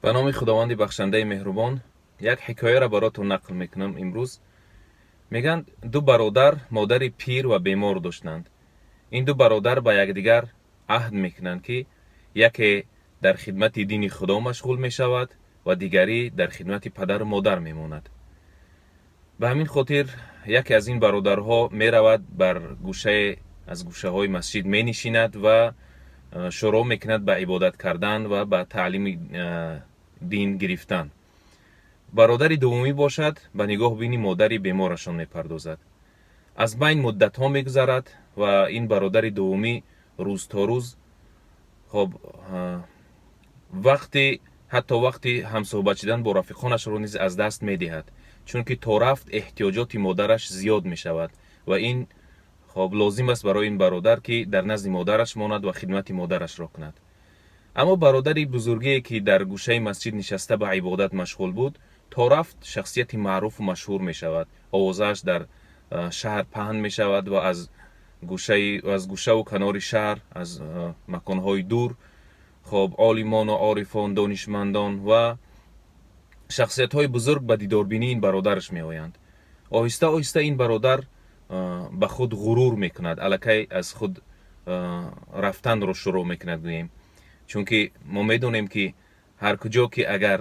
Ба номи Худованди бахшандаи меҳрубон. Як ҳикояро баротон нақл мекунам имрӯз. Мегӯянд, ду бародар модари пир ва бемор доштанд. Ин ду бародар ба якдигар аҳд мекунанд, ки яке дар хидмати дини Худо машғул мешавад ва дигарӣ дар хидмати падару модар мемонад. Ба ҳамин хотир яке аз ин бародарҳо меравад, бар гӯшае аз гӯшаҳои масҷид менишинад ва шурӯъ мекунад ба ибодат кардан ва ба таълими дин гирифтан. Бародари дуввумӣ бошад, ба нигоҳбини модари беморашон мепардозад. Аз байн муддатҳо мегузарад ва ин бародари дуввумӣ рӯз то рӯз, хоб, вақти, ҳатто вақти ҳамсӯҳбат шудан бо рафиқонашро низ аз даст медиҳад, чунки то рафт эҳтиёҷоти модараш зиёд мешавад ва ин, хоб, лозим аст барои ин бародар, ки дар назди модараш монад ва хидмати модарашро кунад. Аммо бародари бузургие, ки дар гӯшаи масҷид нишаста ба ибодат машғул буд, то рафт шахсияти маъруфу машҳур мешавад. Овозааш дар шаҳр паҳн мешавад ва аз гӯшаву канори шаҳр, аз маконҳои дур, хоб, олимону орифон, донишмандон ва шахсиятҳои бузург ба дидорбинии ин бародараш меоянд. Оҳиста оҳиста ин бародар ба худ ғурур мекунад, аллакай аз худ рафтанро шурӯъ мекунад, гӯем, чунки мо медонем, ки ҳар куҷо ки агар,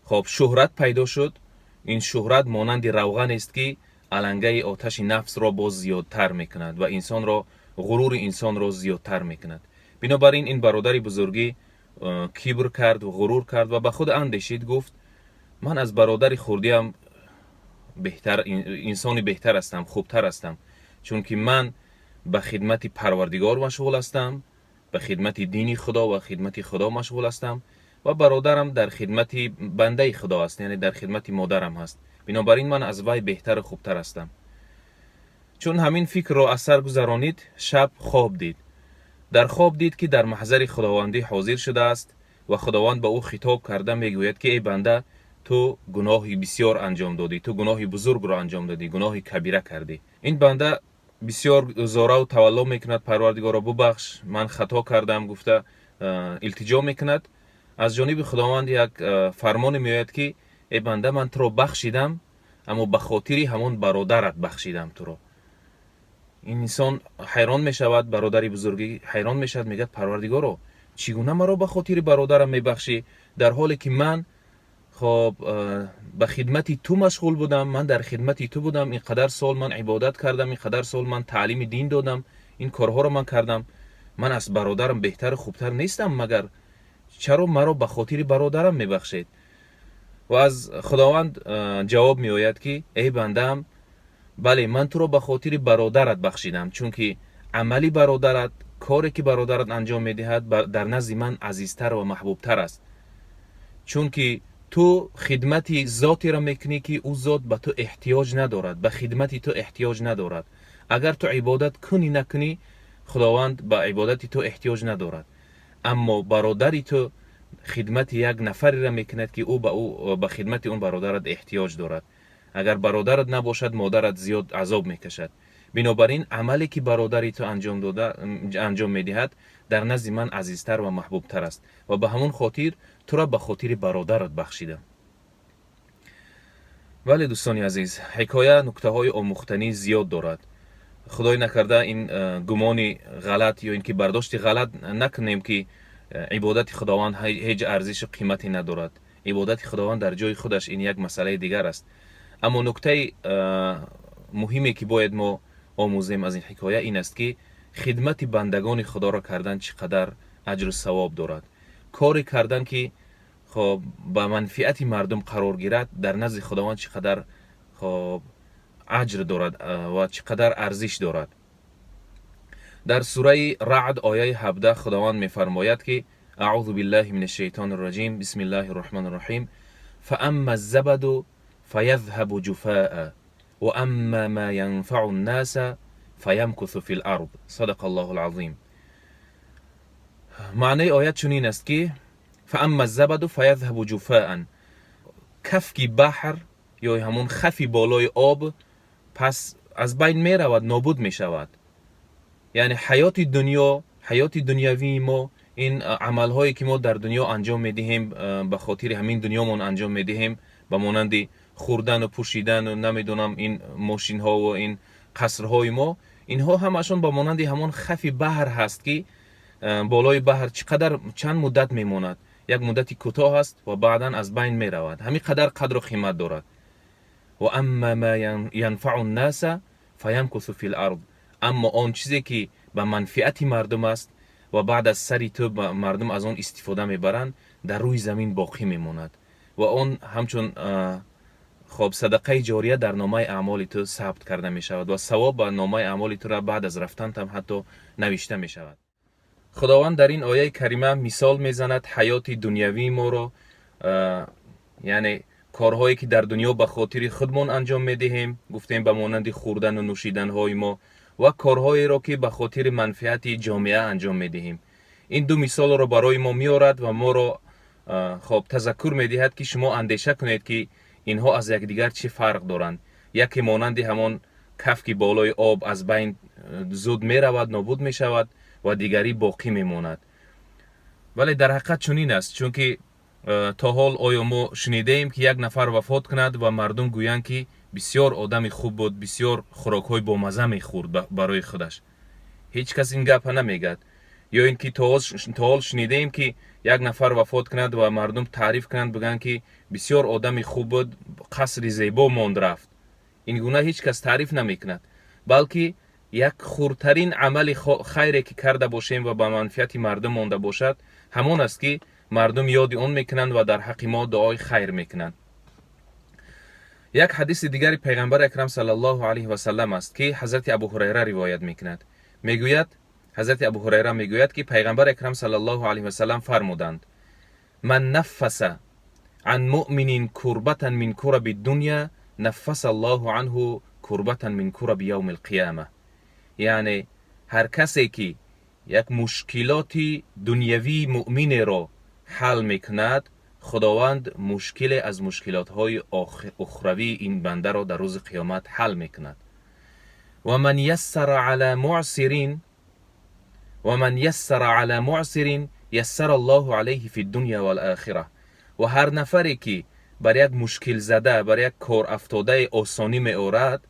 хоб, шӯҳрат пайдо шуд, ин шӯҳрат монанди равғанест, ки алангаи оташи нафсро боз зиёдтар мекунад ва инсонро, ғурури инсонро зиёдтар мекунад. Бинобар ин ин бародари бузургӣ кибр кард, ғурур кард ва ба худ андешид, гуфт: «Ман аз бародари хурдиам беҳтар, инсони беҳтар ҳастам, хубтар ҳастам, чунки ман ба хидмати Парвардигор машғул ҳастам, ба хидмати дини Худо ва хидмати Худо машғул ҳастам ва бародарам дар хидмати бандаи Худо аст, яъне дар хидмати модарам ҳаст. Бинобар ин ман аз вай беҳтару хубтар ҳастам». Чун ҳамин фикрро аз сар гузаронид, шаб хоб дид. Дар хоб дид, ки дар маҳзари Худовандӣ ҳозир шудааст ва Худованд ба ӯ хитоб карда мегӯяд, ки: «Эй банда, ту гуноҳи бисёр анҷом додӣ, ту гуноҳи бузургро анҷом додӣ, гуноҳи кабира кардӣ». Ин банда бисёр зораву тавалло мекунад: «Парвардигоро, бубахш, ман хато кардам», гуфта илтиҷо мекунад. Аз ҷониби Худованд як фармоне меояд, ки: «Эй банда, ман туро бахшидам, аммо ба хотири ҳамон бародарат бахшидам туро». Ин инсон ҳайрон мешавад, бародари бузургӣ ҳайрон мешавад, мегӯяд: «Парвардигоро, чӣ гуна маро ба хотири бародарам мебахшӣ, дар ҳоле ки ман, хоб, ба хидмати ту машғул будам, ман дар хидмати ту будам, ин қадар сол ман ибодат кардам, ин қадар сол ман таълими дин додам, ин корҳоро ман кардам, ман аз бародарам беҳтару хубтар нестам магар? Чаро маро ба хотири бародарам мебахшед?» Ва аз Худованд ҷавоб меояд, ки: «Эй бандаам, бале, ман туро ба хотири бародарат бахшидам, чунки амали бародарат, коре ки бародарат анҷом медиҳад, дар назди ман азизтар ва маҳбубтар аст, чунки ту хидмати зотеро мекунӣ, ки ӯ зот ба ту эҳтиёҷ надорад, ба хидмати ту эҳтиёҷ надорад. Агар ту ибодат кунӣ, накунӣ, Худованд ба ибодати ту эҳтиёҷ надорад. Аммо бародари ту хидмати як нафареро мекунад, ки ӯ ба хидмати он бародарат эҳтиёҷ дорад. Агар бародарат набошад, модарат зиёд азоб мекашад. Бинобар ин амале ки бародари ту анҷом медиҳад, дар назди ман азизтар ва маҳбубтар аст ва ба ҳамон хотир туро ба хотири бародарат бахшидам». Бале, дӯстони азиз, ҳикоя нуктаҳои омӯхтанӣ зиёд дорад. Худой накарда, ин гумони ғалат ё ин ки бардошти ғалат накунем, ки ибодати Худованд ҳеҷ арзишу қимате надорад. Ибодати Худованд дар ҷои худаш, ин як масъалаи дигар аст. Аммо нуктаи муҳиме, ки бояд мо омӯзем аз ин ҳикоя, ин аст, ки хидмати бандагони Худоро кардан чӣ қадар аҷру савоб дорад. Коре кардан, ки, хоб, ба манфиати мардум қарор гирад, дар назди Худованд чӣ қадар, хоб, аҷр дорад ва чӣ қадар арзиш дорад. Дар сураи Раъд, ояи 17, Худованд мефармояд, ки: أعوذ بالله من الشيطان الرجيم، بسم الله الرحمن الرحيم، فأما الزبد فيذهب جفاء وأما ما ينفع الناس فيمكث في الأرض، صدق الله العظيم. Маънаи оят чунин аст, ки فأما الزبد فيذهب جفاء, кафки баҳр ё ҳамон хафи болои об пас аз байн меравад, нобуд мешавад. Яъне ҳаёти дунё, ҳаёти дунявии мо Ин амалҳое, ки мо дар дунё анҷом медиҳем, ба хотири ҳамин дунёмон анҷом медиҳем, ба монанди хӯрдану пӯшидану, намедонам, ин мошинҳову ин қасрҳои мо, инҳо ҳамашон ба монанди ҳамон хафи баҳр ҳаст, ки болои баҳр чӣ қадар, чанд муддат мемонад? Як муддати кӯтоҳ аст ва баъдан аз байн меравад. Ҳамин қадар қадру қимат дорад. وأما ما ينفع الناس فيمكث في الأرض. Аммо он чизе, ки ба манфиати мардум аст ва баъд аз сари ту мардум аз он истифода мебаранд, дар рӯи замин боқӣ мемонад ва он ҳамчун, хоб, садақаи ҷория дар номаи аъмоли ту сабт карда мешавад ва савоб ба номаи аъмоли тура баъд аз рафтантам ҳатто навишта мешавад. Худованд дар ин ояи карима мисол мезанад ҳаёти дунявии моро, яъне корҳое, ки дар дунё ба хотири худмон анҷом медиҳем, гуфтем, ба монанди хӯрдану нӯшиданҳои мо, ва корҳоеро, ки ба хотири манфиати ҷомеа анҷом медиҳем. Ин ду мисолро барои мо меорад ва моро, хоб, тазаккур медиҳад, ки шумо андеша кунед, ки инҳо аз якдигар чӣ фарқ доранд. Яке монанди ҳамон каф, ки болои об аз байн зуд меравад, нобуд мешавад ва дигарӣ боқӣ мемонад. Вале дар ҳақиқат чунин аст, чунки то ҳол оё мо шунидаем, ки як нафар вафот кунад ва мардум гӯянд, ки бисёр одами хуб буд, бисёр хӯрокҳои бомазза мехӯрд барои худаш? Ҳеҷ кас ин гапа намегӯяд. Ё ин ки то ҳол шунидаем, ки як нафар вафот кунад ва мардум таъриф кунанд, бигӯянд, ки бисёр одами хуб буд, қасри зебо монд, рафт? Ин гуна ҳеҷ кас таъриф намекунад, балки як хурдтарин амали хайре, ки карда бошем ва ба манфиати мардум монда бошад, ҳамон аст, ки мардум ёди он мекунанд ва дар ҳаққи мо дуои хайр мекунанд. Як ҳадиси дигари Пайғамбари Акрам саллаллоҳу алайҳи васаллам аст, ки ҳазрати Абу Ҳурайра ривоят мекунад. Мегӯяд, ҳазрати Абу Ҳурайра мегӯяд, ки Пайғамбари Акрам саллаллоҳу алайҳи васаллам фармуданд: من نفس عن مؤمن كربة من كرب الدنيا نفس الله عنه كربة من كرب يوم القيامة. Яъне ҳар касе, ки як мушкилоти дунявии муъминеро ҳал мекунад, Худованд мушкиле аз мушкилотҳои ухравии ин бандаро дар рӯзи қиёмат ҳал мекунад. ومن يسر على معسر ومن يسر على معسر يسر الله عليه في الدنيا والآخرة. Ва ҳар нафаре, ки бар як мушкилзада, бар як корафтодаи осонӣ меорад,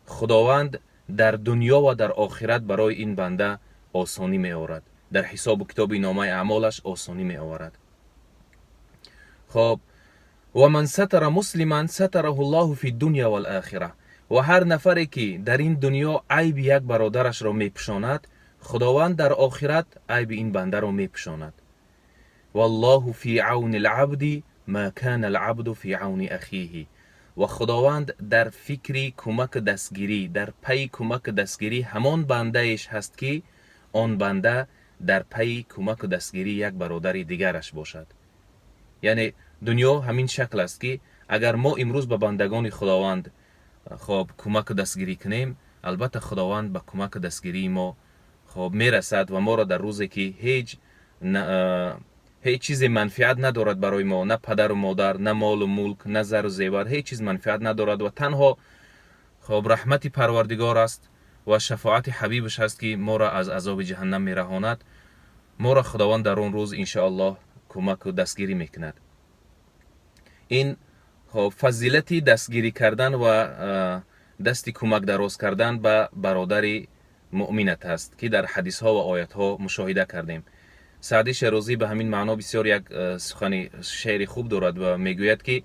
Худованд дар дунё ва дар охират барои ин банда осонӣ меорад, дар ҳисобу китоби номаи аъмолаш осонӣ меоварад. Хоб, ومن ستر مسلما ستره الله في الدنيا والآخرة. Ва ҳар нафаре, ки дар ин дунё айби як бародарашро мепӯшонад, Худованд дар охират айби ин бандаро мепӯшонад. والله في عون العبد ما كان العبد في عون أخيه. Ва Худованд дар фикри кӯмаку дастгирӣ, дар пайи кӯмаку дастгирӣ ҳамон бандаеш ҳаст, ки он банда дар пайи кӯмаку дастгирии як бародари дигараш бошад. Яъне дунё ҳамин шакл аст, ки агар мо имрӯз ба бандагони Худованд, хоб, кӯмаку дастгирӣ кунем, албатта, Худованд ба кӯмаку дастгирии мо, хоб, мерасад ва моро дар рӯзе, ки ҳеҷ чизе манфиат надорад барои мо, на падару модар, на молу мулк, на зару зевар, ҳеҷ чиз манфиат надорад ва танҳо, хоб, раҳмати Парвардигор аст ва шафоати ҳабибаш ҳаст, ки моро аз азоби ҷаҳаннам мераҳонад, моро Худованд дар он рӯз, иншоаллоҳ, кӯмаку дастгирӣ мекунад. Ин, хоб, фазилати дастгирӣ кардан ва дасти кӯмак дароз кардан ба бародари муъминат аст, ки дар ҳадисҳо ва оятҳо мушоҳида кардем. Саъди Шерозӣ ба ҳамин маъно бисёр як сухани шеъри хуб дорад ва мегӯяд, ки,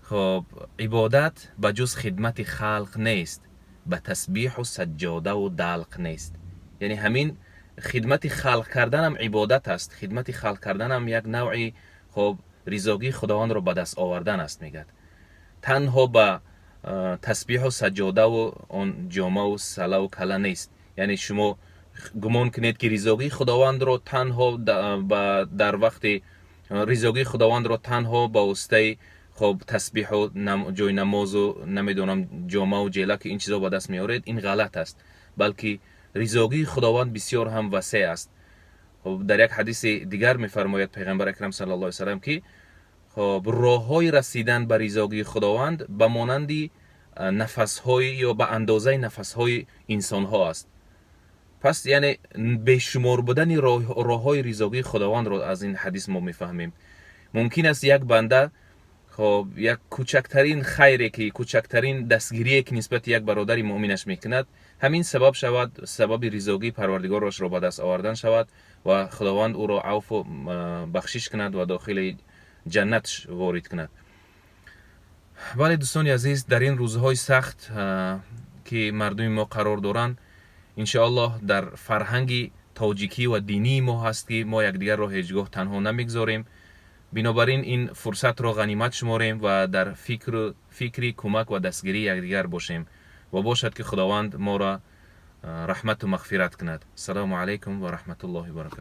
хоб, ибодат ба ҷуз хидмати халқ нест, ба тасбиҳу саҷҷодаву далқ нест. Яъне ҳамин хидмати халқ карданам ибодат аст, хидмати халқ карданам як навъи, хоб, ризогии Худовандро ба даст овардан аст, мегӯяд. Танҳо ба тасбиҳу саҷҷодаву он ҷомаву салаву кала нест. Яъне шумо гумон кунед, ки ризогии Худовандро танҳо дар вақти ризогии Худовандро танҳо ба воситаи, хоб, тасбиҳу ҷои намозу, намедонам, ҷомаву ҷелаку ин чизо ба даст меоред, ин ғалат аст, балки ризогии Худованд бисёр ҳам васеъ аст. Хоб, дар як ҳадиси дигар мефармояд Пайғамбар Акрам саллаллоҳу алайҳи васаллам, ки, хоб, роҳҳои расидан ба ризогии Худованд ба монанди нафасҳои ё ба андозаи нафасҳои инсонҳо аст. Пас, яъне, бешумор будани роҳҳои ризогии Худовандро аз ин ҳадис мо мефаҳмем. Мумкин аст, як банда, хоб, як кӯчактарин хайре ки, кӯчактарин дастгирие ки нисбати як бародари муъминаш мекунад, ҳамин сабаб шавад, сабаби ризогии Парвардигорашро ба даст овардан шавад ва Худованд ӯро авфу бахшиш кунад ва дохили ҷаннатш ворид кунад. Бале, дӯстони азиз, дар ин рӯзҳои сахт, ки мардуми мо қарор доранд, иншоаллоҳ, дар фарҳанги тоҷикӣ ва динии мо ҳаст, ки мо якдигарро ҳеҷ гоҳ танҳо намегзорем. Бинобар ин ин фурсатро ғанимат шуморем ва дар фикру фикри кӯмак ва дастгирии якдигар бошем ва бошад, ки Худованд моро раҳмату мағфират кунад. Ассалому алайкум ва раҳматуллоҳи баракату.